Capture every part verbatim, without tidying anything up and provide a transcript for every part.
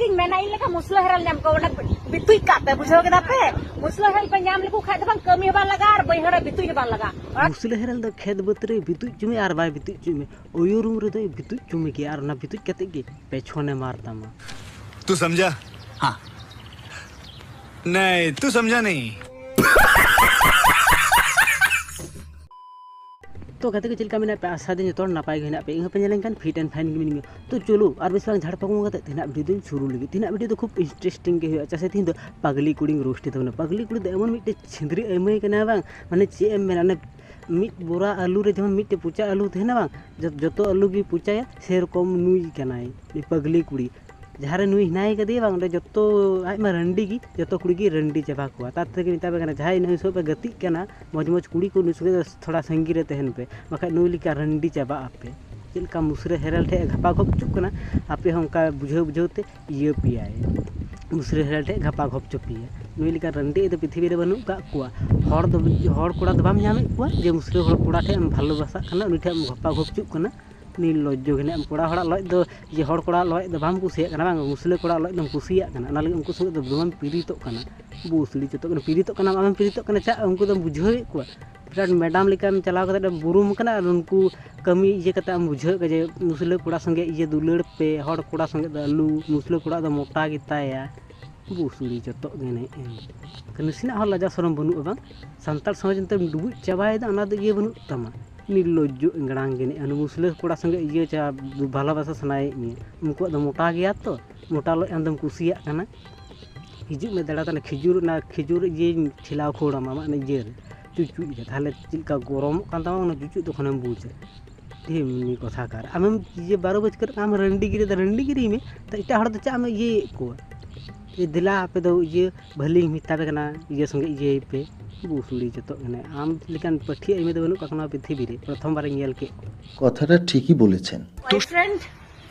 ᱜᱤᱧ ᱢᱮᱱᱟ, ᱤᱧ ᱞᱮᱠᱟ ᱢᱩᱥᱞᱟᱹ ᱦᱮᱨᱮᱞ ᱧᱟᱢ ᱠᱚ, ᱚᱱᱟ ᱵᱤᱛᱩᱡ ᱠᱟᱜ ᱯᱮ, ᱵᱩᱡᱷᱟᱹᱣ ᱠᱮᱫᱟ ᱯᱮ? ᱢᱩᱥᱞᱟᱹ ᱦᱮᱨᱮᱞ ᱯᱮ ᱧᱟᱢ ᱞᱮᱠᱚ ᱠᱷᱟᱡ ᱫᱚ ᱵᱟᱝ, ᱠᱟᱹᱢᱤ ᱦᱚᱸ ᱵᱟᱝ ᱞᱟᱜᱟᱜᱼᱟ ᱟᱨ ᱵᱟᱹᱭᱦᱟᱹᱲ ᱨᱮ ᱵᱤᱛᱩᱡ ᱦᱚᱸ ᱵᱟᱝ ᱞᱟᱜᱟᱜᱼᱟ᱾ ᱢᱩᱥᱞᱟᱹ ᱦᱮᱨᱮᱞ ᱫᱚ ᱠᱷᱮᱛ ᱵᱟᱹᱫᱽ ᱨᱮ ᱵᱤᱛᱩᱡ ᱪᱩᱢᱮ ᱟᱨ ᱵᱟᱭ ᱵᱤᱛᱩᱡ ᱪᱩᱢᱮ, ᱚᱭᱩ ᱨᱩᱢ ᱨᱮᱫᱚᱭ ᱵᱤᱛᱩᱡ ᱪᱩᱢᱮ ᱜᱮᱭᱟ ᱟᱨ ᱚᱱᱟ ᱵᱤᱛᱩᱡ ᱠᱟᱛᱮ ᱜᱮ ᱯᱮᱪᱷᱚᱱᱮ ᱢᱟᱨ ᱛᱟᱢᱟ᱾ ᱛᱩ ᱥᱟᱢᱡᱷᱟ? ᱦᱟᱸ᱾ ᱱᱟᱭ, ᱛᱩ ᱥᱟᱢᱡᱷᱟ ᱱᱟᱦᱤ᱾ ᱛᱚ ᱜᱟᱛᱮ ᱠᱚ, ᱪᱮᱫ ᱞᱮᱠᱟ ᱢᱮᱱᱟᱜ ᱯᱮ? ᱟᱥᱟ ᱫᱤᱧ ᱡᱚᱛᱚ ᱦᱚᱲ ᱱᱟᱯᱟᱭ ᱜᱮ ᱦᱮᱱᱟᱜ ᱯᱮ᱾ ᱤᱧ ᱦᱚᱸᱯᱮ ᱧᱮᱞᱮᱧ ᱠᱟᱱ fit and fine ᱜᱮ ᱢᱤᱱᱟᱹᱧᱟ᱾ ᱛᱚ ᱪᱚᱞᱚ ᱟᱨ ᱵᱮᱥᱤ ᱵᱟᱝ ᱡᱷᱟᱲ ᱯᱷᱟᱠᱩ ᱠᱟᱛᱮ ᱛᱮᱦᱮᱧᱟᱜ video ᱫᱚᱧ ᱥᱩᱨᱩ ᱞᱟᱹᱜᱤᱫ᱾ ᱛᱮᱦᱮᱧᱟᱜ video ᱫᱚ ᱠᱷᱩᱵ interesting ᱜᱮ ᱦᱩᱭᱩᱜᱼᱟ᱾ ᱪᱮᱫᱟᱜ ᱥᱮ ᱛᱮᱦᱮᱧ ᱫᱚ ᱯᱟᱜᱽᱞᱤ ᱠᱩᱲᱤᱧ roast ᱮ ᱛᱟᱵᱚᱱᱟ᱾ ᱯᱟᱜᱽᱞᱤ ᱠᱩᱲᱤ ᱫᱚ ᱮᱢᱚᱱ ᱢᱤᱫᱴᱮᱡ ᱪᱷᱤᱸᱫᱽᱨᱤ ᱟᱹᱭᱢᱟᱹᱭ ᱠᱟᱱᱟ ᱵᱟᱝ, ᱢᱟᱱᱮ ᱪᱮᱫ ᱮᱢ ᱢᱮᱱᱟ, ᱚᱱᱮ ᱢᱤᱫ ᱵᱚᱨᱟ ᱟᱹᱞᱩ ᱨᱮ ᱡᱮᱢᱚᱱ ᱢᱤᱫᱴᱮᱡ ᱯᱚᱪᱟ ᱟᱹᱞᱩ ᱛᱟᱦᱮᱱᱟ ᱵᱟᱝ, ᱡᱚ-, ᱡᱚᱛᱚ ᱟᱹᱞᱩ ᱜᱮ ᱯᱚᱪᱟᱭᱟ, ᱥᱮᱨᱚᱠᱚᱢ ᱱᱩᱭ ᱠᱟᱱᱟᱭ ᱩᱱᱤ ᱯᱟᱜᱽᱞᱤ ᱠᱩᱲᱤ᱾ ᱡᱟᱦᱟᱸ ᱨᱮ ᱱᱩᱭ ᱦᱮᱱᱟᱭ ᱠᱟᱫᱮᱭᱟ ᱵᱟᱝ, ᱚᱸᱰᱮ ᱡᱚᱛᱚ ᱟᱡ ᱢᱟ ᱨᱟᱺᱰᱤ ᱜᱮ, ᱡᱚᱛᱚ ᱠᱩᱲᱤ ᱜᱮ ᱨᱟᱺᱰᱤ ᱪᱟᱵᱟ ᱠᱚᱣᱟ᱾ ᱛᱟᱨ ᱛᱮᱜᱮ ᱢᱮᱛᱟ ᱯᱮ ᱠᱟᱱᱟ, ᱡᱟᱦᱟᱸᱭ ᱱᱩᱭ ᱥᱚᱸᱜᱮ ᱯᱮ ᱜᱟᱛᱮᱜ ᱠᱟᱱᱟ, ᱢᱚᱡᱽ ᱢᱚᱡᱽ ᱠᱩᱲᱤ ᱠᱚ ᱱᱩᱭ ᱥᱚᱸᱜᱮ ᱫᱚ ᱛᱷᱚᱲᱟ ᱥᱟᱺᱜᱤᱧ ᱨᱮ ᱛᱟᱦᱮᱱ ᱯᱮ, ᱵᱟᱠᱷᱟᱡ ᱱᱩᱭ ᱞᱮᱠᱟ ᱨᱟᱺᱰᱤ ᱪᱟᱵᱟᱜ ᱟᱯᱮ᱾ ᱪᱮᱫ ᱞᱮᱠᱟ ᱢᱩᱥᱨᱟᱹ ᱦᱮᱨᱮᱞ ᱴᱷᱮᱡ ᱮ ᱜᱷᱟᱯᱟ ᱜᱷᱚᱯ ᱦᱚᱪᱚᱜ ᱠᱟᱱᱟ, ᱟᱯᱮ ᱦᱚᱸ ᱚᱱᱠᱟ ᱵᱩᱡᱷᱟᱹᱣ ᱵᱩᱡᱷᱟᱹᱣ ᱛᱮ ᱤᱭᱟᱹ ᱯᱮᱭᱟᱭ, ᱢᱩᱥᱨᱟᱹ ᱦᱮᱨᱮᱞ ᱴᱷᱮᱡ ᱜᱷᱟᱯᱟ ᱜᱷᱚᱯ ᱦᱚᱪᱚ ᱯᱮᱭᱟ᱾ ᱱᱩᱭ ᱞᱮᱠᱟ ᱨᱟᱺᱰᱤ ᱫᱚ ᱯᱨᱤᱛᱷᱤᱵᱤ ᱨᱮ ᱵᱟᱹᱱᱩᱜ ᱠᱟᱜ ᱠᱚᱣᱟ᱾ ᱦᱚᱲ ᱫᱚ, ᱦᱚᱲ ᱠᱚᱲᱟ ᱫᱚ ᱵᱟᱢ ᱧᱟᱢᱮᱫ ᱠᱚᱣᱟ ᱡᱮ ᱢᱩᱥᱨᱟᱹ ᱦᱚᱲ ᱠᱚᱲᱟ ᱴᱷᱮᱡ ᱮᱢ ᱵᱷᱟᱞᱚᱵᱟᱥᱟᱜ ᱠᱟᱱᱟ, ᱩᱱᱤ ᱴᱷᱮᱡ ᱮᱢ ᱜᱷᱟᱯᱟ ᱜᱷᱚᱯ ᱦᱚᱪᱚᱜ ᱠᱟᱱᱟ᱾ ᱱᱤᱨᱞᱚᱡᱽᱡᱚ ᱜᱮ ᱦᱮᱱᱟᱜ ᱮᱢ᱾ ᱠᱚᱲᱟ ᱦᱚᱲᱟᱜ ᱞᱚᱡ ᱫᱚ, ᱡᱮ ᱦᱚᱲ ᱠᱚᱲᱟ ᱞᱚᱡ ᱫᱚ ᱵᱟᱢ ᱠᱩᱥᱤᱭᱟᱜ ᱠᱟᱱᱟ ᱵᱟᱝ, ᱢᱩᱥᱞᱟᱹ ᱠᱚᱲᱟ ᱞᱚᱡ ᱫᱚᱢ ᱠᱩᱥᱤᱭᱟᱜ ᱠᱟᱱᱟ, ᱚᱱᱟ ᱞᱟᱹᱜᱤᱫ ᱩᱱᱠᱩ ᱥᱚᱸᱜᱮ ᱫᱚ ᱫᱚᱢᱮᱢ ᱯᱤᱨᱤᱛᱚᱜ ᱠᱟᱱᱟ᱾ ᱵᱩᱥᱲᱤ ᱪᱚᱛᱚᱜ ᱠᱟᱱᱟ, ᱯᱤᱨᱤᱛᱚᱜ ᱠᱟᱱᱟᱢ, ᱟᱢᱮᱢ ᱯᱤᱨᱤᱛᱚᱜ ᱠᱟᱱᱟ, ᱪᱟᱜ ᱩᱱᱠᱩ ᱫᱚᱢ ᱵᱩᱡᱷᱟᱹᱣᱮᱫ ᱠᱚᱣᱟ᱾ ᱵᱤᱨᱟᱴ ᱢᱮᱰᱟᱢ ᱞᱮᱠᱟᱢ ᱪᱟᱞᱟᱣ ᱠᱟᱛᱮ ᱵᱩᱨᱩᱢ ᱠᱟᱱᱟ ᱟᱨ ᱩᱱᱠᱩ ᱠᱟᱹᱢᱤ ᱤᱭᱟᱹ ᱠᱟᱛᱮ ᱟᱢ ᱵᱩᱡᱷᱟᱹᱣᱮᱫ ᱠᱚᱣᱟ ᱡᱮ ᱢᱩᱥᱞᱟᱹ ᱠᱚᱲᱟ ᱥᱚᱸᱜᱮ ᱤᱭᱟᱹ ᱫᱩᱞᱟᱹᱲ ᱯᱮ, ᱦᱚᱲ ᱠᱚᱲᱟ ᱥᱚᱸᱜᱮ ᱫᱚ ᱟᱞᱩ, ᱢᱩᱥᱞᱟᱹ ᱠᱚᱲᱟ ᱫᱚ ᱢᱚᱴᱟ ᱜᱮᱛᱟᱭᱟ᱾ ᱵᱩᱥᱲᱤ ᱪᱚᱛᱚᱜ ᱜᱮ ᱮᱱᱮᱡ ᱮᱢ᱾ ᱱᱟᱥᱮᱱᱟᱜ ᱦᱚᱸ ᱞᱟᱡᱟ ᱥᱚᱨᱚᱢ ᱵᱟᱹᱱᱩᱜᱼᱟ ᱵᱟᱝ? ᱥᱟᱱᱛᱟᱲ ᱥᱚᱢᱟᱡᱽ ᱮᱱᱛᱮᱢ ᱰᱩᱵᱩᱡ ᱪᱟᱵᱟᱭᱮᱫᱟ, ᱚᱱᱟ ᱫᱚ ᱤᱭᱟᱹ ᱵᱟᱹᱱᱩᱜ ᱛᱟᱢᱟ᱾ ᱱᱤᱨᱞᱚᱡᱽᱡᱚ ᱮᱸᱜᱲᱟᱝ ᱜᱮ ᱮᱱᱮᱡ ᱮᱢ᱾ ᱢᱩᱥᱞᱟᱹ ᱠᱚᱲᱟ ᱥᱚᱸᱜᱮ ᱤᱭᱟᱹ ᱪᱟ, ᱵᱷᱟᱞᱚᱵᱟᱥᱟ ᱥᱟᱱᱟᱭᱮᱫ ᱢᱮᱭᱟ᱾ ᱩᱱᱠᱩᱣᱟᱜ ᱫᱚ ᱢᱚᱴᱟ ᱜᱮᱭᱟ ᱛᱚ, ᱢᱚᱴᱟ ᱞᱚᱡ ᱟᱢᱫᱚᱢ ᱠᱩᱥᱤᱭᱟᱜ ᱠᱟᱱᱟ᱾ ᱦᱤᱡᱩᱜ ᱢᱮ ᱫᱟᱬᱟ ᱛᱟᱦᱞᱮ, ᱠᱷᱤᱡᱩᱨ, ᱚᱱᱟ ᱠᱷᱤᱡᱩᱨ ᱤᱭᱟᱹᱧ ᱴᱷᱮᱞᱟᱣ ᱠᱷᱟᱹᱲ ᱟᱢᱟ ᱟᱢᱟᱜ ᱚᱱᱟ ᱤᱭᱟᱹ ᱨᱮ, ᱪᱩᱪᱩᱡ ᱨᱮ᱾ ᱛᱟᱦᱞᱮ ᱪᱮᱫ ᱞᱮᱠᱟ ᱜᱚᱨᱚᱢᱚᱜ ᱠᱟᱱ ᱛᱟᱢᱟ, ᱚᱱᱟ ᱪᱩᱪᱩᱡ ᱛᱚᱠᱷᱚᱱᱮᱢ ᱵᱩᱡᱟ᱾ ᱮᱢᱱᱤ ᱠᱚᱛᱷᱟ ᱠᱟᱨ ᱟᱢᱮᱢ ᱤᱭᱟᱹ ᱵᱟᱨᱚ ᱵᱟᱡᱠᱟᱹᱨ ᱟᱢ ᱨᱟᱺᱰᱤ ᱜᱤᱨᱤ ᱫᱚ ᱨᱟᱺᱰᱤ ᱜᱤᱨᱤ ᱢᱮ, ᱛᱚ ᱮᱴᱟᱜ ᱦᱚᱲ ᱫᱚ ᱪᱟᱜ ᱮᱢ ᱤᱭᱟᱹᱭᱮᱫ ᱠᱚᱣᱟ? ᱮ ᱫᱮᱞᱟ ᱟᱯᱮ ᱫᱚ ᱤᱭᱟᱹ ᱵᱷᱟᱹᱞᱤᱧ ᱢᱮᱛᱟ ᱯᱮ ᱠᱟᱱᱟ, ᱤᱭᱟᱹ ᱥᱚᱸᱜᱮ ᱤᱭᱟᱹᱭ ᱯᱮ᱾ ᱵᱩᱥᱲᱤ ᱡᱚᱛᱚᱜ ᱠᱟᱱᱟ᱾ ᱟᱢ ᱞᱮᱠᱟᱱ ᱯᱟᱹᱴᱷᱤ ᱟᱹᱭᱢᱟᱹ ᱫᱚ ᱵᱟᱹᱱᱩᱜ ᱠᱟᱜ ᱠᱚᱣᱟ ᱱᱚᱣᱟ ᱯᱨᱤᱛᱷᱤᱵᱤ ᱨᱮ, ᱯᱨᱚᱛᱷᱚᱢ ᱵᱟᱨᱤᱧ ᱧᱮᱞ ᱠᱮᱫ ᱠᱚᱣᱟ᱾ কথাটা ঠিকই বলেছেন। বয়ফ্রেন্ড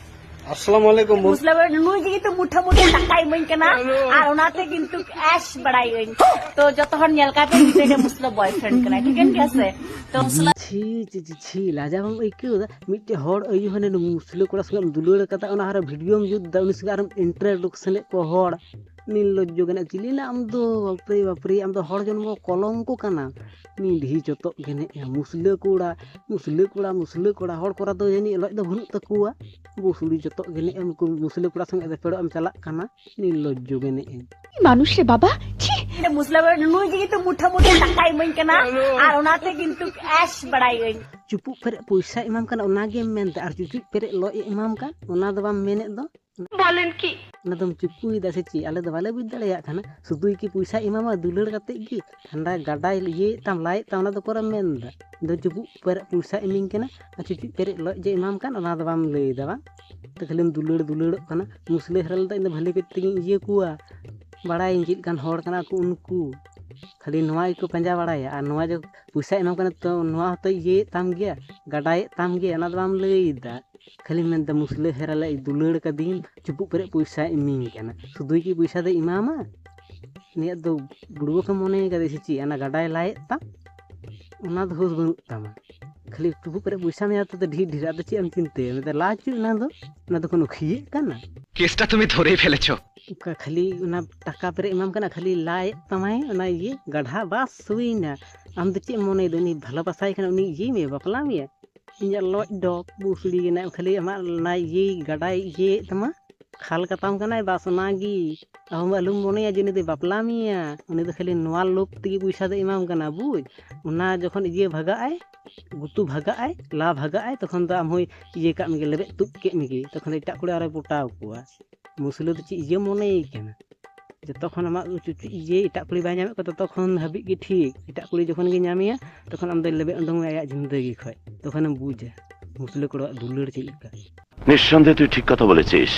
ᱟᱥᱥᱟᱞᱟᱢᱩ ᱟᱞᱟᱭᱠᱩᱢ ᱵᱚᱱ᱾ ᱢᱩᱥᱞᱟ ᱵᱚᱭ ᱱᱩᱭ ᱜᱮ ᱠᱤᱱᱛᱩ ᱢᱩᱴᱷᱟ ᱢᱩᱴᱷᱟ ᱴᱟᱠᱟᱭ ᱤᱢᱟᱹᱧ ᱠᱟᱱᱟ, ᱟᱨ ᱚᱱᱟᱛᱮ ᱠᱤᱱᱛᱩ ᱮᱥ ᱵᱟᱲᱟᱭᱟᱹᱧ᱾ ᱛᱚ ᱡᱚᱛᱚ ᱦᱚᱲ ᱧᱮᱞ ᱠᱟᱭ ᱯᱮ, ᱢᱤᱫᱴᱮᱱ ᱢᱩᱥᱞᱟ ᱵᱚᱭᱯᱷᱨᱮᱱᱰ ᱠᱟᱱᱟᱭ, ᱴᱷᱤᱠᱟᱹᱱ ᱜᱮᱭᱟ ᱥᱮ? ᱛᱚ ᱢᱩᱥᱞᱟ ᱪᱷᱤ ᱪᱷᱤ ᱪᱷᱤ ᱪᱷᱤ, ᱞᱟᱡᱟ ᱵᱟᱢ ᱟᱹᱭᱠᱟᱹᱣ ᱮᱫᱟ? ᱢᱤᱫᱴᱮᱡ ᱦᱚᱲ ᱟᱹᱭᱩ ᱦᱟᱱᱮ ᱱᱩᱭ ᱢᱩᱥᱞᱟᱹ ᱠᱚᱲᱟ ᱥᱚᱸᱜᱮ ᱮᱢ ᱫᱩᱞᱟᱹᱲ ᱠᱟᱫᱟ, ᱚᱱᱟ ᱟᱨᱚ ᱵᱷᱤᱰᱤᱭᱳᱢ ᱡᱩᱛ ᱮᱫᱟ, ᱩᱱᱤ ᱥᱚᱸᱜᱮ ᱟᱨᱚᱢ ᱤᱱᱴᱨᱳᱰᱟᱠᱥᱚᱱᱮᱫ ᱠᱚᱣᱟ ᱦᱚᱲ᱾ ᱱᱤᱨᱞᱚᱡᱽᱡᱚ ᱜᱮ ᱱᱟᱜ ᱪᱤᱞᱤ ᱱᱟᱜ ᱟᱢ ᱫᱚ? ᱵᱟᱯᱨᱮ ᱵᱟᱯᱨᱮ, ᱟᱢ ᱫᱚ ᱦᱚᱲ ᱡᱚᱱᱢᱚ ᱠᱚᱞᱚᱝᱠᱚ ᱠᱟᱱᱟᱢ᱾ ᱢᱤᱰᱷᱤ ᱪᱚᱛᱚᱜ ᱜᱮ ᱱᱮᱜᱼᱮ ᱢᱩᱥᱞᱟᱹ ᱠᱚᱲᱟ, ᱢᱩᱥᱞᱟᱹ ᱠᱚᱲᱟ, ᱢᱩᱥᱞᱟᱹ ᱠᱚᱲᱟ, ᱦᱚᱲ ᱠᱚᱲᱟ ᱫᱚ ᱡᱟᱹᱱᱤᱡ ᱞᱚᱡ ᱫᱚ ᱵᱟᱹᱱᱩᱜ ᱛᱟᱠᱚᱣᱟ᱾ ᱵᱩᱥᱲᱤ ᱪᱚᱛᱚᱜ ᱜᱮ ᱱᱮᱜᱼᱮ ᱩᱱᱠᱩ ᱢᱩᱥᱞᱟᱹ ᱠᱚᱲᱟ ᱥᱚᱸᱜᱮ ᱫᱮᱯᱮᱲᱚᱜ ᱮᱢ ᱪᱟᱞᱟᱜ ᱠᱟᱱᱟ᱾ ᱱᱤᱨᱞᱚᱡᱽᱡᱚ ᱜᱮ ᱱᱮᱜᱼᱮ᱾ মানুষ রে বাবা, ছি। ᱢᱩᱥᱞᱟᱹ ᱠᱚᱲᱟ ᱱᱩᱭ ᱜᱮ ᱠᱤᱱᱛᱩ ᱢᱩᱴᱷᱟ ᱢᱩᱴᱷᱟ ᱴᱟᱠᱟᱭ ᱤᱢᱟᱹᱧ ᱠᱟᱱᱟ, ᱟᱨ ᱚᱱᱟᱛᱮ ᱠᱤᱱᱛᱩ ᱮᱥ ᱵᱟᱲᱟᱭᱟᱹᱧ᱾ ᱪᱩᱯᱩᱜ ᱯᱮᱨᱮᱡ ᱯᱚᱭᱥᱟ ᱮᱢᱟᱢ ᱠᱟᱱᱟ, ᱚᱱᱟ ᱜᱮᱢ ᱢᱮᱱᱫᱟ, ᱟᱨ ᱪᱩᱪᱩᱡ ᱯᱮᱨᱮᱡ ᱞᱚᱡ ᱮ ᱮᱢᱟᱢ ᱠᱟᱱ, ᱚᱱᱟ ᱫᱚ ᱵᱟᱢ ᱢᱮᱱᱮᱫ ᱫᱚ᱾ ᱵᱚᱞᱮᱱ ᱠᱤ? ᱚᱱᱟ ᱫᱚᱢ ᱪᱩᱯᱩᱭᱮᱫᱟ ᱥᱮ ᱪᱮᱫ? ᱟᱞᱮ ᱫᱚ ᱵᱟᱞᱮ ᱵᱩᱡᱽ ᱫᱟᱲᱮᱭᱟᱜ ᱠᱟᱱᱟ, ᱥᱩᱫᱩᱭ ᱠᱤ ᱯᱚᱭᱥᱟ ᱮᱢᱟᱢᱟ ᱫᱩᱞᱟᱹᱲ ᱠᱟᱛᱮᱫ ᱜᱮ? ᱦᱟᱸᱰᱟ ᱜᱟᱰᱟᱭ ᱤᱭᱟᱹᱭᱮᱫ ᱛᱟᱢ, ᱞᱟᱭᱮᱫ ᱛᱟᱢ, ᱚᱱᱟ ᱫᱚ ᱚᱠᱚᱨᱮᱢ ᱢᱮᱱᱫᱟ? ᱤᱧ ᱫᱚ ᱪᱩᱯᱩᱜ ᱯᱮᱨᱮᱡ ᱯᱚᱭᱥᱟ ᱤᱢᱟᱹᱧ ᱠᱟᱱᱟ, ᱟᱨ ᱪᱩᱪᱩᱡ ᱯᱮᱨᱮᱡ ᱞᱚᱡ ᱡᱮ ᱮᱢᱟᱢ ᱠᱟᱱ, ᱚᱱᱟ ᱫᱚ ᱵᱟᱢ ᱞᱟᱹᱭᱮᱫᱟ ᱵᱟᱝ? ᱛᱚ ᱠᱷᱟᱹᱞᱤᱢ ᱫᱩᱞᱟᱹᱲ ᱫᱩᱞᱟᱹᱲᱚᱜ ᱠᱟᱱᱟ᱾ ᱢᱩᱥᱞᱟᱹ ᱦᱮᱨᱮᱞ ᱫᱚ ᱤᱧ ᱫᱚ ᱵᱷᱟᱹᱞᱤ ᱠᱟᱡ ᱛᱮᱜᱤᱧ ᱤᱭᱟᱹ ᱠᱚᱣᱟ, ᱵᱟᱲᱟᱭᱟᱹᱧ ᱪᱮᱫ ᱞᱮᱠᱟᱱ ᱦᱚᱲ ᱠᱟᱱᱟ ᱠᱚ ᱩᱱᱠᱩ᱾ ᱠᱷᱟᱹᱞᱤ ᱱᱚᱣᱟ ᱜᱮᱠᱚ ᱯᱟᱸᱡᱟ ᱵᱟᱲᱟᱭᱟ, ᱟᱨ ᱱᱚᱣᱟ ᱡᱮ ᱯᱚᱭᱥᱟ ᱮᱢᱟᱢ ᱠᱟᱱᱟ, ᱛᱚ ᱱᱚᱣᱟ ᱦᱚᱸᱛᱚ ᱤᱭᱟᱹᱭᱮᱫ ᱛᱟᱢ ᱜᱮᱭᱟ, ᱜᱟᱰᱟᱭᱮᱫ ᱛᱟᱢ ᱜᱮᱭᱟ, ᱚᱱᱟ ᱫᱚ ᱵᱟᱢ ᱞᱟᱹᱭᱮᱫᱟ᱾ ᱠᱷᱟᱹᱞᱤᱢ ᱢᱮᱱᱫᱟ ᱢᱩᱥᱞᱟᱹ ᱦᱮᱨᱮᱞᱮ ᱫᱩᱞᱟᱹᱲ ᱠᱟᱫᱤᱧ, ᱪᱩᱯᱩᱜ ᱯᱮᱨᱮᱡ ᱯᱚᱭᱥᱟᱭ ᱤᱢᱟᱹᱧ ᱠᱟᱱᱟ᱾ ᱥᱩᱫᱩᱭ ᱠᱤ ᱯᱚᱭᱥᱟ ᱫᱚᱭ ᱮᱢᱟᱢᱟ? ᱩᱱᱤᱭᱟᱜ ᱫᱚ ᱵᱩᱲᱵᱚᱠᱮ ᱢᱚᱱᱮ ᱠᱟᱫᱮ ᱥᱮ ᱪᱮᱫ? ᱚᱱᱟ ᱜᱟᱰᱟᱭ ᱞᱟᱭᱮᱫ ᱛᱟᱢ, ᱚᱱᱟ ᱫᱚ ᱦᱩᱥ ᱵᱟᱹᱱᱩᱜ ᱛᱟᱢᱟ᱾ ᱠᱷᱟᱹᱞᱤ ᱪᱩᱯᱩᱜ ᱯᱮᱨᱮᱡ ᱯᱚᱭᱥᱟ ᱢᱮᱭᱟ ᱛᱚ ᱰᱷᱮᱨ ᱰᱷᱮᱨ, ᱟᱫᱚ ᱪᱮᱫ ᱮᱢ ᱪᱤᱱᱛᱟᱹᱭᱟ? ᱢᱮᱱᱫᱟ ᱞᱟ ᱦᱚᱪᱚ, ᱚᱱᱟ ᱫᱚ, ᱚᱱᱟ ᱫᱚ ᱠᱳᱱᱳ ᱠᱷᱤᱭᱟᱹᱜ ᱠᱟᱱᱟ? কেসটা তুমি ধরেই ফেলেছো। ᱚᱱᱠᱟ ᱠᱷᱟᱹᱞᱤ ᱚᱱᱟ ᱴᱟᱠᱟ ᱯᱮᱨᱮᱡ ᱮᱢᱟᱢ ᱠᱟᱱᱟ, ᱠᱷᱟᱹᱞᱤ ᱞᱟᱭᱮᱫ ᱛᱟᱢᱟᱭ ᱚᱱᱟ ᱤᱭᱟᱹ ᱜᱟᱰᱷᱟ, ᱵᱟᱥ ᱦᱩᱭᱱᱟ᱾ ᱟᱢ ᱫᱚ ᱪᱮᱫ ᱮᱢ ᱢᱚᱱᱮᱭᱮᱫᱟ? ᱩᱱᱤ ᱵᱷᱟᱞᱚᱵᱟᱥᱟᱭ ᱠᱟᱱᱟ, ᱩᱱᱤ ᱤᱭᱟᱹᱭ ᱢᱮ, ᱵᱟᱯᱞᱟ ᱢᱮᱭᱟ᱾ ᱤᱧᱟᱜ ᱞᱚᱡ ᱰᱚᱠ ᱵᱩᱥᱲᱤ ᱜᱮ ᱱᱟᱜ ᱠᱷᱟᱹᱞᱤ ᱟᱢᱟᱜ ᱚᱱᱟ ᱤᱭᱟᱹᱭ ᱜᱟᱰᱟᱭ ᱤᱭᱟᱹᱭᱮᱫ ᱛᱟᱢᱟ, ᱠᱷᱟᱞ ᱠᱟᱛᱟᱢ ᱠᱟᱱᱟᱭ, ᱵᱟᱥ ᱚᱱᱟᱜᱮ᱾ ᱟᱢ ᱟᱞᱚᱢ ᱢᱚᱱᱮᱭᱟ ᱡᱮ ᱩᱱᱤ ᱫᱚᱭ ᱵᱟᱯᱞᱟ ᱢᱮᱭᱟ, ᱩᱱᱤ ᱫᱚ ᱠᱷᱟᱹᱞᱤ ᱱᱚᱣᱟ ᱞᱳᱵᱷ ᱛᱮᱜᱮ ᱯᱚᱭᱥᱟ ᱫᱚᱭ ᱮᱢᱟᱢ ᱠᱟᱱᱟ, ᱵᱩᱡᱽ? ᱚᱱᱟ ᱡᱚᱠᱷᱚᱱ ᱤᱭᱟᱹ ᱵᱷᱟᱜᱟᱜ ᱟᱭ, ᱜᱩᱛᱩ ᱵᱷᱟᱜᱟᱜ ᱟᱭ, ᱞᱟ ᱵᱷᱟᱜᱟᱜ ᱟᱭ, ᱛᱚᱠᱷᱚᱱ ᱫᱚ ᱟᱢ ᱦᱚᱸᱭ ᱤᱭᱟᱹ ᱠᱟᱜ ᱢᱮᱜᱮ, ᱞᱮᱵᱮᱫ ᱛᱩᱫ ᱠᱮᱫ ᱢᱮᱜᱮ, ᱛᱚᱠᱷᱚᱱ ᱫᱚ ᱮᱴᱟᱜ ᱠᱩᱲᱤ ᱟᱨᱚᱭ ᱯᱚᱴᱟᱣ ᱠᱚᱣᱟ᱾ ᱢᱩᱥᱞᱟᱹ ᱫᱚ ᱪᱮᱫ ᱤᱭᱟᱹ ᱢᱚᱱᱮᱭ ᱠᱟᱱᱟ? ᱡᱚᱛᱚ ᱠᱷᱚᱱ ᱟᱢᱟᱜ ᱩᱪᱤᱛ ᱤᱭᱟᱹ ᱮᱴᱟᱜ ᱠᱩᱲᱤ ᱵᱟᱭ ᱧᱟᱢᱮᱫ ᱠᱚᱣᱟ, ᱛᱚᱛᱚ ᱠᱷᱚᱱ ᱦᱟᱹᱵᱤᱡ ᱜᱮ ᱴᱷᱤᱠ᱾ ᱮᱴᱟᱜ ᱠᱩᱲᱤ ᱡᱚᱠᱷᱚᱱ ᱜᱮ ᱧᱟᱢᱮᱭᱟ, ᱛᱚᱠᱷᱚᱱ ᱟᱢ ᱫᱚᱭ ᱞᱮᱵᱮᱫ ᱩᱰᱩᱝ ᱢᱮᱭᱟ ᱟᱭᱟᱜ ᱡᱤᱱᱫᱟᱹᱜᱤ ᱠᱷᱚᱡ᱾ ᱛᱚᱠᱷᱚᱱᱮᱢ ᱵᱩᱡᱟ ᱢᱩᱥᱞᱟᱹ ᱠᱚᱲᱟᱣᱟᱜ ᱫᱩᱞᱟᱹᱲ ᱪᱮᱫ ᱞᱮᱠᱟ᱾ নিঃসন্দেহে তুই ঠিক কথা বলেছিস।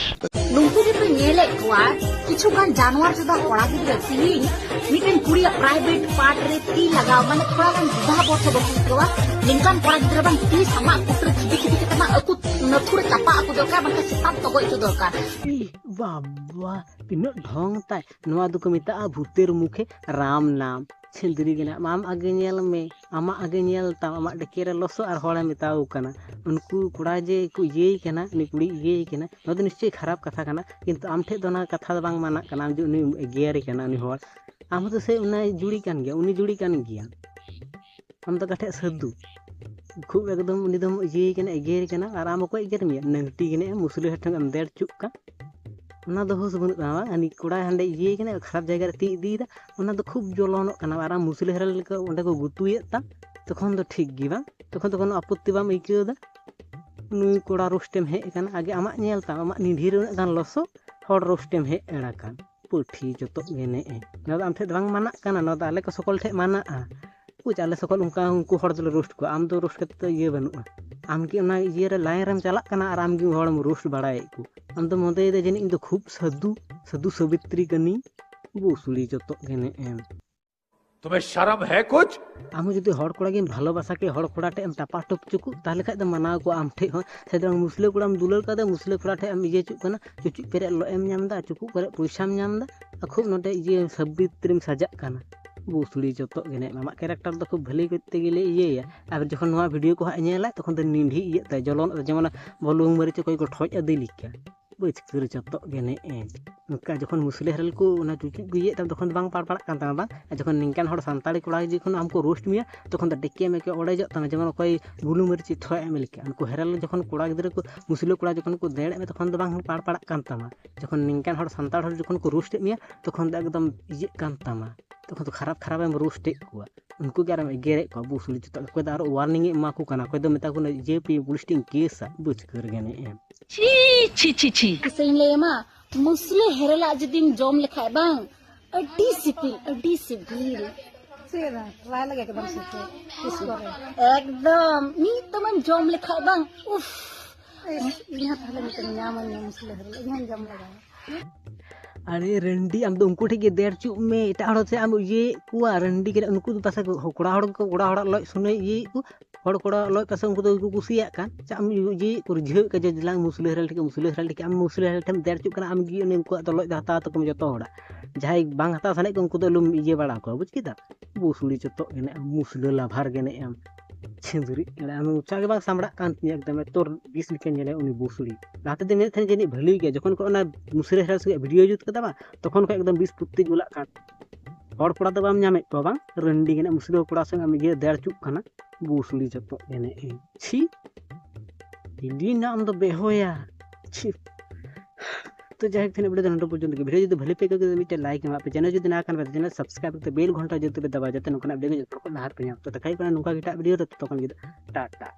ᱱᱩᱠᱩ ᱜᱮᱯᱮ ᱧᱮᱞᱮᱫ ᱠᱚᱣᱟ ᱠᱤᱪᱷᱩ ᱜᱟᱱ ᱡᱟᱱᱣᱟᱨ ᱪᱮᱫᱟᱜ ᱠᱚᱲᱟ ᱜᱤᱫᱽᱨᱟᱹ ᱛᱮᱦᱤᱧ ᱢᱤᱫᱴᱮᱱ ᱠᱩᱲᱤᱭᱟᱜ ᱯᱨᱟᱭᱵᱷᱮᱴ ᱯᱟᱨᱴ ᱨᱮ ᱛᱤ ᱞᱟᱜᱟᱣ, ᱢᱟᱱᱮ ᱛᱷᱚᱲᱟ ᱜᱟᱱ ᱫᱩᱫᱷᱟ ᱵᱚᱨᱥᱚ ᱵᱟᱠᱚ ᱟᱹᱭᱠᱟᱹᱣᱟ᱾ ᱱᱤᱝᱠᱟᱱ ᱠᱚᱲᱟ ᱜᱤᱫᱽᱨᱟᱹ ᱵᱟᱝ ᱛᱤ ᱥᱟᱢᱟᱜ ᱠᱩᱴᱨᱟᱹ ᱪᱷᱤᱵᱤ ᱪᱷᱤᱵᱤ ᱠᱟᱛᱮ ᱵᱟᱝ ᱟᱹᱠᱩ ᱱᱟᱹᱛᱷᱩ ᱨᱮ ᱪᱟᱯᱟ ᱟᱹᱠᱩ ᱫᱚᱨᱠᱟᱨ, ᱵᱟᱝᱠᱷᱟᱱ ᱥᱮᱛᱟ ᱛᱚᱜᱚᱡ ᱦᱚᱪᱚ ᱫᱚᱨᱠᱟᱨ᱾ ᱤᱦ, ᱵᱟᱵᱟ, ᱛᱤᱱᱟᱹᱜ ᱰᱷᱚᱝ ᱛᱟᱭ᱾ ᱱᱚᱣᱟ ᱫᱚᱠᱚ ᱢᱮᱛᱟᱜᱼᱟ ᱵᱷᱩᱛᱮᱨ ᱢᱩᱠᱷᱮ ᱨᱟᱢ ᱱᱟᱢ᱾ ᱪᱷᱤᱸᱫᱽᱨᱤ ᱜᱮ ᱱᱟᱜ ᱟᱢ ᱟᱜᱮ ᱧᱮᱞ ᱢᱮ, ᱟᱢᱟᱜ ᱟᱜᱮ ᱧᱮᱞ ᱛᱟᱢ, ᱟᱢᱟᱜ ᱰᱮᱠᱮ ᱨᱮ ᱞᱚᱥᱚᱫ ᱟᱨ ᱦᱚᱲᱮ ᱢᱮᱛᱟᱣ ᱠᱟᱱᱟ᱾ ᱩᱱᱠᱩ ᱠᱚᱲᱟ ᱡᱮ ᱠᱚ ᱤᱭᱟᱹᱭ ᱠᱟᱱᱟ, ᱩᱱᱤ ᱠᱩᱲᱤ ᱤᱭᱟᱹᱭ ᱠᱟᱱᱟ, ᱱᱚᱣᱟ ᱫᱚ ᱱᱤᱥᱪᱚᱭ ᱠᱷᱟᱨᱟᱯ ᱠᱟᱛᱷᱟ ᱠᱟᱱᱟ, ᱠᱤᱱᱛᱩ ᱟᱢ ᱴᱷᱮᱡ ᱫᱚ ᱚᱱᱟ ᱠᱟᱛᱷᱟ ᱫᱚ ᱵᱟᱝ ᱢᱟᱱᱟᱜ ᱠᱟᱱᱟ᱾ ᱟᱢ ᱡᱮ ᱩᱱᱤ ᱮᱜᱮᱨᱮ ᱠᱟᱱᱟ ᱩᱱᱤ ᱦᱚᱲ, ᱟᱢ ᱦᱚᱸ ᱛᱚ ᱥᱮ ᱚᱱᱟ ᱡᱩᱲᱤ ᱠᱟᱱ ᱜᱮᱭᱟ, ᱩᱱᱤ ᱡᱩᱲᱤ ᱠᱟᱱ ᱜᱮᱭᱟ᱾ ᱟᱢ ᱫᱚ ᱚᱠᱟᱴᱷᱮᱡ ᱥᱟᱹᱫᱷᱩ? ᱠᱷᱩᱵ ᱮᱠᱫᱚᱢ ᱩᱱᱤ ᱫᱚᱢ ᱤᱭᱟᱹᱭ ᱠᱟᱱᱟ, ᱮᱜᱮᱨᱮ ᱠᱟᱱᱟ, ᱟᱨ ᱟᱢ ᱚᱠᱚᱭ ᱮᱜᱮᱨ ᱢᱮᱭᱟ? ᱱᱟᱹᱝᱴᱤ ᱜᱮ ᱱᱮᱜᱼᱮ ᱢᱩᱥᱞᱟᱹ ᱦᱚᱲ ᱴᱷᱮᱱ ᱮᱢ ᱫᱮᱲ ᱪᱩᱜ ᱠᱟᱱ᱾ ᱚᱱᱟ ᱫᱚ ᱦᱩᱥ ᱵᱟᱹᱱᱩᱜ ᱛᱟᱢᱟ ᱵᱟᱝ? ᱩᱱᱤ ᱠᱚᱲᱟ ᱦᱟᱸᱰᱮ ᱤᱭᱟᱹᱭ ᱠᱟᱱᱟ, ᱠᱷᱟᱨᱟᱯ ᱡᱟᱭᱜᱟ ᱨᱮ ᱛᱤ ᱤᱫᱤᱭᱮᱫᱟ, ᱚᱱᱟ ᱫᱚ ᱠᱷᱩᱵ ᱡᱚᱞᱚᱱᱚᱜ ᱠᱟᱱᱟ᱾ ᱟᱨ ᱟᱢ ᱢᱩᱥᱞᱟᱹ ᱦᱮᱨᱮᱞ ᱞᱮᱠᱟ ᱚᱸᱰᱮ ᱠᱚ ᱜᱩᱛᱩᱭᱮᱫ ᱛᱟᱢ, ᱛᱚᱠᱷᱚᱱ ᱫᱚ ᱴᱷᱤᱠ ᱜᱮ ᱵᱟᱝ? ᱛᱚᱠᱷᱚᱱ ᱫᱚ ᱠᱳᱱᱳ ᱟᱯᱚᱛᱛᱤ ᱵᱟᱢ ᱟᱹᱭᱠᱟᱹᱣ ᱮᱫᱟ? ᱱᱩᱭ ᱠᱚᱲᱟ ᱨᱳᱥᱴᱮᱢ ᱦᱮᱡ ᱟᱠᱟᱱᱟ, ᱟᱜᱮ ᱟᱢᱟᱜ ᱧᱮᱞ ᱛᱟᱢ, ᱟᱢᱟᱜ ᱱᱤᱰᱷᱤ ᱨᱮ ᱩᱱᱟᱹᱜ ᱜᱟᱱ ᱞᱚᱥᱚᱫ, ᱦᱚᱲ ᱨᱳᱥᱴᱮᱢ ᱦᱮᱡ ᱮᱲ ᱟᱠᱟᱱ᱾ ᱯᱩᱴᱷᱤ ᱡᱚᱛᱚᱜ ᱜᱮ ᱱᱮᱜᱼᱮ᱾ ᱱᱚᱣᱟ ᱫᱚ ᱟᱢ ᱴᱷᱮᱡ ᱫᱚ ᱵᱟᱝ ᱢᱟᱱᱟᱜ ᱠᱟᱱᱟ, ᱱᱚᱣᱟ ᱫᱚ ᱟᱞᱮ ᱠᱚ ᱥᱚᱠᱚᱞ ᱴᱷᱮᱡ ᱢᱟᱱᱟᱜᱼᱟ᱾ ᱵᱩᱡᱽ, ᱟᱞᱮ ᱥᱚᱠᱚᱞ ᱚᱱᱠᱟ ᱩᱱᱠᱩ ᱦᱚᱲ ᱫᱚᱞᱮ ᱨᱳᱥᱴ ᱠᱚᱣᱟ, ᱟᱢ ᱫᱚ ᱨᱳᱥᱴ ᱠᱟᱛᱮ ᱫᱚ ᱤᱭᱟᱹ ᱵᱟᱹᱱᱩᱜᱼᱟ᱾ ᱟᱢ ᱠᱤ ᱚᱱᱟ ᱤᱭᱟᱹ ᱨᱮ ᱞᱟᱭᱤᱱ ᱨᱮᱢ ᱪᱟᱞᱟᱜ ᱠᱟᱱᱟ ᱟᱨ ᱟᱢ ᱜᱮ ᱦᱚᱲᱮᱢ ᱨᱳᱥᱴ ᱵᱟᱲᱟᱭᱮᱫ ᱠᱚ? ᱟᱢ ᱫᱚ ᱢᱚᱱᱮᱭᱮᱫᱟ ᱡᱟᱹᱱᱤᱡ ᱤᱧ ᱫᱚ ᱠᱷᱩᱵ ᱥᱟᱹᱫᱷᱩ, ᱥᱟᱹᱫᱷᱩ ᱥᱟᱵᱤᱛᱨᱤ ᱠᱟᱹᱱᱟᱹᱧ᱾ ᱵᱩᱥᱲᱤ ᱡᱚᱛᱚᱜ ᱜᱮ ᱱᱮᱜᱼᱮ᱾ तुम्हें शर्म है कुछ? ᱟᱢ ᱦᱚᱸ ᱡᱩᱫᱤ ᱦᱚᱲ ᱠᱚᱲᱟ ᱜᱮᱢ ᱵᱷᱟᱞᱚᱵᱟᱥᱟ ᱠᱮ, ᱦᱚᱲ ᱠᱚᱲᱟ ᱴᱷᱮᱡ ᱮᱢ ᱴᱟᱯᱟ ᱴᱩᱯ ᱪᱩᱠᱩᱜ, ᱛᱟᱦᱞᱮ ᱠᱷᱟᱡ ᱫᱚ ᱢᱟᱱᱟᱣ ᱠᱚᱣᱟ ᱟᱢ ᱴᱷᱮᱡ ᱦᱚᱸ᱾ ᱥᱮ ᱫᱚ ᱢᱩᱥᱞᱟᱹ ᱠᱚᱲᱟᱢ ᱫᱩᱞᱟᱹᱲ ᱠᱟᱫᱮ, ᱢᱩᱥᱞᱟᱹ ᱠᱚᱲᱟ ᱴᱷᱮᱡ ᱮᱢ ᱤᱭᱟᱹ ᱪᱩᱜ ᱠᱟᱱᱟ, ᱪᱩᱪᱩᱡ ᱯᱮᱨᱮᱡ ᱞᱚᱜ ᱮᱢ ᱧᱟᱢ ᱮᱫᱟ, ᱪᱩᱠᱩᱜ ᱯᱮᱨᱮᱡ ᱯᱚᱭᱥᱟᱢ ᱧᱟᱢ ᱮᱫᱟ, ᱟᱨ ᱠᱷᱩᱵ ᱱᱚᱰᱮ ᱤᱭᱟᱹ ᱥᱟᱵᱤᱛᱨᱤᱢ ᱥᱟᱡᱟᱜ ᱠᱟᱱᱟ᱾ ᱵᱩᱥᱲᱤ ᱡᱚᱛᱚᱜ ᱜᱮ ᱱᱮᱜᱼᱮ᱾ ᱟᱢᱟᱜ ᱠᱮᱨᱮᱠᱴᱟᱨ ᱫᱚ ᱠᱷᱩᱵ ᱵᱷᱟᱹᱞᱤ ᱠᱚᱨᱛᱮ ᱜᱮᱞᱮ ᱤᱭᱟᱹᱭᱟ, ᱟᱨ ᱡᱚᱠᱷᱚᱱ ᱱᱚᱣᱟ ᱵᱷᱤᱰᱤᱭᱳ ᱠᱚ ᱦᱟᱸᱜ ᱧᱮᱞᱟ, ᱛᱚᱠᱷᱚᱱ ᱫᱚ ᱱᱤᱰᱷᱤ ᱤᱭᱟᱹᱜ ᱛᱟᱭ, ᱡᱚᱞᱚᱱ, ᱡᱮᱢᱚᱱ ᱵᱩᱞᱩᱝ ᱢᱟᱹᱨᱤᱪ ᱚᱠᱚᱭ ᱠᱚ ᱴᱷᱚᱡ ᱟᱫᱮ ᱞᱮᱠᱟ᱾ ᱵᱟᱹᱪᱠᱟᱹᱨ ᱡᱚᱛᱚᱜ ᱜᱮ ᱱᱮᱜᱼᱮ᱾ ᱚᱱᱠᱟ ᱡᱚᱠᱷᱚᱱ ᱢᱩᱥᱞᱟᱹ ᱦᱮᱨᱮᱞ ᱠᱚ ᱚᱱᱟ ᱪᱩᱪᱩᱡ ᱠᱚ ᱤᱭᱟᱹᱭᱮᱫ ᱛᱟᱢ, ᱛᱚᱠᱷᱚᱱ ᱫᱚ ᱵᱟᱝ ᱯᱟᱲᱯᱟᱲᱟᱜ ᱠᱟᱱ ᱛᱟᱢᱟ ᱵᱟᱝ? ᱟᱨ ᱡᱚᱠᱷᱚᱱ ᱱᱤᱝᱠᱟᱱ ᱦᱚᱲ ᱥᱟᱱᱛᱟᱲᱤ ᱠᱚᱲᱟ ᱡᱚᱠᱷᱚᱱ ᱟᱢ ᱠᱚ ᱨᱳᱥᱴ ᱢᱮᱭᱟ, ᱛᱚᱠᱷᱚᱱ ᱫᱚ ᱰᱮᱠᱮ ᱢᱮᱠᱮ ᱚᱲᱮᱡᱚᱜ ᱛᱟᱢᱟ, ᱡᱮᱢᱚᱱ ᱚᱠᱚᱭ ᱵᱩᱞᱩᱝ ᱢᱟᱹᱨᱤᱪ ᱴᱷᱚᱡ ᱮᱢ ᱞᱮᱠᱟ᱾ ᱩᱱᱠᱩ ᱦᱮᱨᱮᱞ ᱡᱚᱠᱷᱚᱱ ᱠᱚᱲᱟ ᱜᱤᱫᱽᱨᱟᱹ ᱠᱚ, ᱢᱩᱥᱞᱟᱹ ᱠᱚᱲᱟ ᱡᱚᱠᱷᱚᱱ ᱠᱚ ᱫᱮᱲᱮᱫ ᱢᱮ, ᱛᱚᱠᱷᱚᱱ ᱫᱚ ᱵᱟᱝ ᱯᱟᱲᱯᱟᱲᱟᱜ ᱠᱟᱱ ᱛᱟᱢᱟ᱾ ᱡᱚᱠᱷᱚᱱ ᱱᱤᱝᱠᱟᱱ ᱦᱚᱲ ᱥᱟᱱᱛᱟᱲ ᱦᱚᱲ ᱡᱚᱠᱷᱚᱱ ᱠᱚ ᱨᱳᱥᱴ ᱮᱫ ᱢᱮᱭᱟ, ᱛᱚᱠᱷᱚᱱ ᱫᱚ ᱮᱠᱫᱚᱢ ᱤᱭᱟᱹᱜ ᱠᱟᱱ ᱛᱟᱢᱟ, ᱛᱚᱠᱷᱚᱱ ᱫᱚ ᱠᱷᱟᱨᱟᱯ ᱠᱷᱟᱨᱟᱯ ᱮᱢ ᱨᱳᱥᱴ ᱮᱫ ᱠᱚᱣᱟ᱾ ᱩᱱᱠᱩ ᱜᱮ ᱟᱨᱮᱢ ᱮᱜᱮᱨᱮᱫ ᱠᱚᱣᱟ, ᱵᱩᱥᱲᱤ ᱡᱚᱛᱚ᱾ ᱚᱠᱚᱭ ᱫᱚ ᱟᱨᱚ ᱣᱟᱨᱱᱤᱝ ᱮ ᱮᱢᱟ ᱠᱚ ᱠᱟᱱᱟ, ᱚᱠᱚᱭ ᱫᱚ ᱢᱮᱛᱟ ᱠᱚ ᱠᱟᱱᱟ, "ᱡᱮ ᱯᱤ ᱯᱩᱞᱤᱥ ᱴᱷᱮᱱ ᱤᱧ ᱠᱮᱥᱟ", ᱵᱩᱡᱽ ᱠᱟᱹᱨ ᱜᱮ ᱱᱮᱜᱼᱮ᱾ ᱪᱷᱤ, ᱪᱷᱤ, ᱪᱷᱤ, ᱪᱷᱤ᱾ ᱤᱥᱟᱹᱧ ᱞᱟᱹᱭ ᱟᱢᱟ, ᱢᱩᱥᱞᱟᱹ ᱦᱮᱨᱮᱞᱟᱜ ᱡᱩᱫᱤᱢ ᱡᱚᱢ ᱞᱮᱠᱷᱟᱡ ᱵᱟᱝ, ᱟᱹᱰᱤ ᱥᱤᱵᱤᱞ, ᱟᱹᱰᱤ ᱥᱤᱵᱤᱞ᱾ ᱪᱮᱫ ᱨᱟᱭ ᱞᱟᱜᱮ ᱠᱮᱫᱟᱢ ᱥᱮ ᱪᱮᱫ? ᱛᱤᱥ ᱠᱚᱨᱮ? ᱮᱠᱫᱚᱢ, ᱢᱤᱫ ᱫᱚᱢᱮᱢ ᱡᱚᱢ ᱞᱮᱠᱷᱟᱡ ᱵᱟᱝ, ᱩᱯᱷ᱾ ᱤᱧ ᱦᱚᱸ ᱛᱟᱦᱞᱮ ᱢᱤᱫᱴᱮᱱ ᱧᱟᱢᱟᱹᱧ ᱢᱮ ᱢᱩᱥᱞᱟᱹ ᱦᱚᱨᱚᱜ, ᱤᱧ ᱦᱚᱸᱧ ᱡᱚᱢ ᱞᱮᱜᱟᱭᱟ᱾ ᱟᱨᱮ ᱨᱟᱹᱱᱰᱤ, ᱟᱢ ᱫᱚ ᱩᱱᱠᱩ ᱴᱷᱮᱱ ᱜᱮ ᱫᱮᱲ ᱪᱩᱜ ᱢᱮ, ᱮᱴᱟᱜ ᱦᱚᱲ ᱥᱮ ᱟᱢ ᱤᱭᱟᱹᱭᱮᱫ ᱠᱚᱣᱟ᱾ ᱨᱟᱹᱱᱰᱤ ᱠᱟᱱᱟ ᱩᱱᱠᱩ ᱫᱚ ᱯᱟᱥᱮ ᱠᱚᱲᱟ ᱦᱚᱲ ᱠᱚ, ᱠᱚᱲᱟ ᱦᱚᱲᱟᱜ ᱞᱚᱡ ᱥᱩᱱᱟᱹᱭ ᱤᱭᱟᱹᱭᱮᱫ ᱠᱚ, ᱦᱚᱲ ᱠᱚᱲᱟ ᱞᱚᱡ ᱯᱟᱥᱮ ᱩᱱᱠᱩ ᱫᱚ ᱠᱚ ᱠᱩᱥᱤᱭᱟᱜ ᱠᱟᱱ᱾ ᱪᱮᱫ ᱟᱢ ᱤᱭᱟᱹᱭᱮᱫ ᱠᱚ, ᱨᱤᱡᱷᱟᱹᱣᱮᱫ ᱠᱚᱣᱟ ᱡᱮ ᱫᱮᱞᱟᱝ ᱢᱩᱥᱞᱟᱹ ᱦᱮᱨᱮᱞ ᱴᱷᱮᱱ, ᱢᱩᱥᱞᱟᱹ ᱦᱮᱨᱮᱞ ᱴᱷᱮᱱ ᱫᱮᱲ ᱪᱩᱜ ᱠᱟᱱᱟ, ᱟᱢ ᱜᱮ ᱩᱱᱤ ᱩᱱᱠᱩᱣᱟᱜ ᱫᱚ ᱞᱚᱡ ᱫᱚ ᱦᱟᱛᱟᱣ ᱛᱟᱠᱚᱢ ᱡᱚᱛᱚ ᱦᱚᱲᱟᱜ᱾ ᱡᱟᱦᱟᱸᱭ ᱵᱟᱝ ᱦᱟᱛᱟᱣ ᱥᱟᱱᱟᱭᱮᱫ ᱠᱚ ᱩᱱᱠᱩ ᱫᱚ ᱟᱞᱚᱢ ᱤᱭᱟᱹ ᱵᱟᱲᱟ ᱠᱚᱣᱟ, ᱵᱩᱡ ᱠᱮᱫᱟ? ᱵᱩᱥᱩᱲᱤ ᱪᱚᱛᱚᱜ ᱜᱮ ᱱᱮᱜ ᱟᱢ, ᱢᱩᱥᱞᱟᱹ ᱞᱟᱵᱷᱟᱨ ᱜᱮ ᱱᱮᱜ ᱟᱢ᱾ ᱪᱷᱤᱸᱫᱩᱨᱤ ᱮᱲᱮ ᱟᱢ ᱢᱚᱪᱟ ᱜᱮ ᱵᱟᱝ ᱥᱟᱢᱵᱲᱟᱜ ᱠᱟᱱ ᱛᱤᱧᱟᱹ ᱮᱠᱫᱚᱢ, ᱮᱛᱚ ᱵᱤᱥ ᱞᱮᱠᱟᱧ ᱧᱮᱞᱮ ᱩᱱᱤ ᱵᱩᱥᱩᱲᱤ᱾ ᱞᱟᱦᱟ ᱛᱮᱫᱚᱧ ᱢᱮᱱᱮᱫ ᱛᱟᱦᱮᱸᱫ ᱡᱟᱹᱱᱤᱡ ᱵᱷᱟᱹᱞᱤ ᱜᱮᱭᱟ, ᱡᱚᱠᱷᱚᱱ ᱠᱷᱚᱱ ᱚᱱᱟ ᱢᱩᱥᱞᱟᱹ ᱦᱮᱨᱮᱞ ᱥᱚᱸᱜᱮ ᱵᱷᱤᱰᱤᱭᱳ ᱡᱩᱛ ᱠᱟᱫᱟ ᱵᱟᱝ, ᱛᱚᱠᱷᱚᱱ ᱠᱷᱚᱱ ᱮᱠᱫᱚᱢ ᱵᱤᱥ ᱯᱩᱛᱛᱤ ᱜᱚᱞᱟᱜ ᱠᱟᱱ᱾ ᱦᱚᱲ ᱠᱚᱲᱟ ᱫᱚ ᱵᱟᱢ ᱧᱟᱢᱮᱫ ᱠᱚᱣᱟ ᱵᱟᱝ, ᱨᱟᱹᱱᱰᱤ ᱜᱮ ᱱᱮᱜ ᱟᱢ, ᱢᱩᱥᱞᱟᱹ ᱠᱚᱲᱟ ᱥᱚᱸᱜᱮ ᱟᱢ ᱤᱭᱟᱹ ᱫᱮᱲ ᱪᱩᱜ ᱠᱟᱱᱟ, ᱵᱩᱥᱩᱲᱤ ᱪᱚᱛᱚᱜ ᱮᱱᱮᱡ ᱮᱢ᱾ ᱪᱷᱤ, ᱤᱫᱤ ᱱᱟ ᱟᱢ ᱫᱚ ᱵᱮᱦᱚᱭᱟ᱾ ᱪᱷᱤ᱾ ᱛᱚ ᱡᱟᱭᱦᱳᱠ, ᱛᱮᱦᱮᱧ ᱵᱷᱤᱰᱤᱭᱳ ᱫᱚ ᱱᱚᱰᱮ ᱯᱚᱨᱡᱚᱱᱛᱚ ᱜᱮ᱾ ᱵᱷᱤᱰᱤᱭᱳ ᱡᱩᱫᱤ ᱵᱷᱟᱹᱞᱤ ᱯᱮ ᱟᱹᱭᱠᱟᱹᱣ ᱠᱮᱫᱟ, ᱢᱤᱫᱴᱮᱱ ᱞᱟᱭᱤᱠ ᱮᱢᱟᱜ ᱯᱮ, ᱪᱮᱱᱮᱞ ᱡᱩᱫᱤ ᱱᱟᱣᱟ ᱠᱟᱱ ᱯᱮ, ᱪᱮᱱᱮᱞ ᱥᱟᱵᱥᱠᱨᱟᱭᱤᱵ ᱠᱟᱛᱮ ᱵᱮᱞ ᱜᱷᱚᱱᱴᱟ ᱡᱩᱫᱤ ᱯᱮ ᱫᱟᱵᱟᱣᱟ, ᱡᱟᱛᱮ ᱱᱚᱝᱠᱟᱱᱟᱜ ᱵᱷᱤᱰᱤᱭᱳ ᱡᱚᱛᱚ ᱠᱷᱚᱱ ᱞᱟᱦᱟ ᱨᱮᱯᱮ ᱧᱟᱢ᱾ ᱛᱚ ᱫᱮᱠᱷᱟ ᱦᱩᱭᱩᱜ ᱠᱟᱱᱟ ᱱᱚᱝᱠᱟ ᱜᱮ ᱮᱴᱟᱜ ᱵᱷᱤᱰᱤᱭᱳ ᱨᱮ, ᱛᱚᱛᱚᱠᱷᱚᱱ ᱜᱮ ᱴᱟᱴᱟ᱾